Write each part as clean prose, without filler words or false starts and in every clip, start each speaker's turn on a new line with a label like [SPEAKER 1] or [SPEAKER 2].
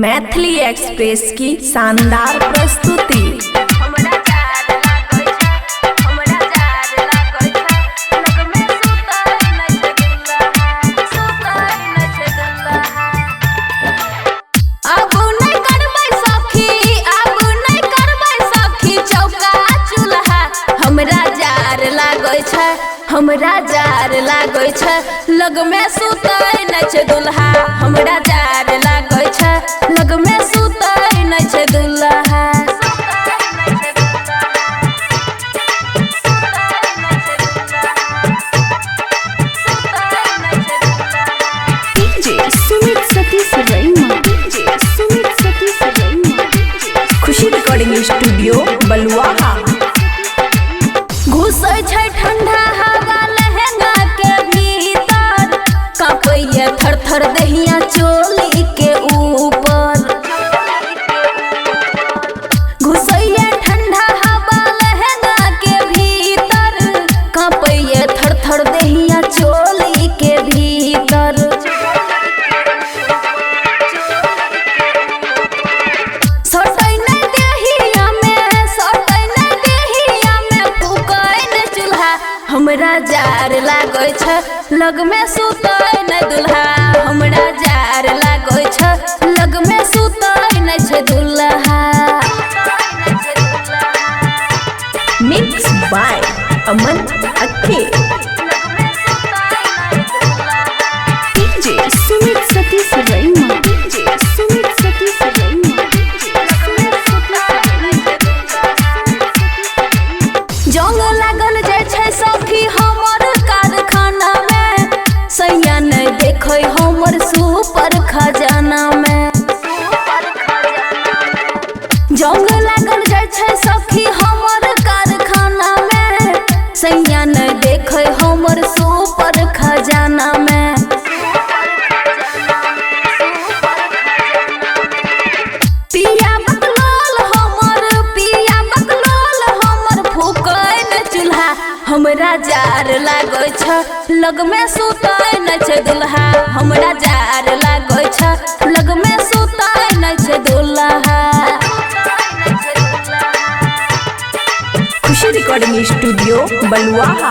[SPEAKER 1] Maithili express की शानदार प्रस्तुति।
[SPEAKER 2] हमरा जार लागै छै, हमरा जार लागै छै, लगमे सुतै नै छै दुल्हा, सुतै नै छै दुल्हा। आब नै करबै सखी, आब नै करबै सखी चौका चूल्हा। हमरा जार लागै छै, हमरा जार लागै छै, लगमे सुतै नै छै दुल्हा। हमरा जार लागै छै, लगमे सुतै नै छै दुल्हा।
[SPEAKER 3] DJ Sumit Satish Raima. DJ Sumit Satish Raima.
[SPEAKER 1] Khushi recording studio Baluaha.
[SPEAKER 2] घुसै छै ठंडा हवा लहंगा के भीतर, कांपैया थर थर दहिया चोली के ऊपर। घुसैया ठंडा हवा लहंगा के भीतर, कांपैया थर थर दहिया चोली के भीतर। सटै नै देहिया में, सटै नै देहिया में, फूकै नै चूल्हा। हमरा जार लागै छै, लगमे सुतै नै दुल्हा। हमरा जार लागै छै, लगमे सुतै नै छै दुल्हा।
[SPEAKER 1] मिक्स बाय अमन अक्के।
[SPEAKER 3] DJ Sumit Satish Raima. DJ Sumit Satish Raima. DJ Sumit Satish Raima.
[SPEAKER 2] जंग लागल जाइ छै सखी हमर कारखाना में, सैया नै देखै हमर सुपर खजाना में। जंग लागल जाइ छै सखी हमर कारखाना में, सैया नै देखै हमर सुपर खजाना में। पिया बकलोल हमर, पिया बकलोल हमर, फूकै नै चूल्हा। हमरा जार लागै छै, लगमे सुतै नै छै दुल्हा। हमरा जार लागै छै, लगमे सुतै नै छै दुल्हा।
[SPEAKER 1] Khushi recording studio Baluaha.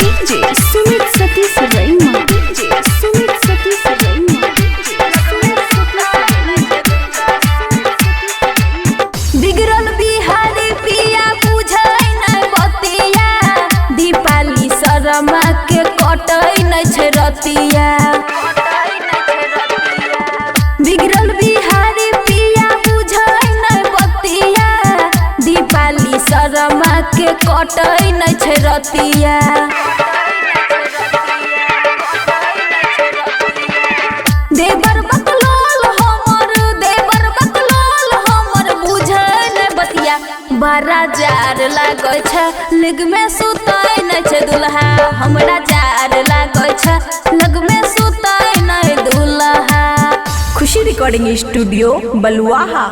[SPEAKER 3] DJ Sumit Satish Raima. DJ Sumit Satish Raima. DJ Sumit Satish Raima.
[SPEAKER 2] बिगड़ल बिहारी पिया बुझै नै बतिया, दीपाली शर्मा के कटै नै छै रतिया। बिगड़ल बिहारी पिया बुझै नै बतिया, दीपाली शर्मा के कटै नै छै रतिया। देवर बकलोल हमर, देवर बकलोल हमर, बुझै नै बतिया। बड़ा जार लागै छै, लगमे सुतै नै छै दुल्हा। हमरा जार लागै छै, लगमे सुतै नै दुल्हा।
[SPEAKER 1] खुशी रिकॉर्डिंग स्टूडियो बलुआहा।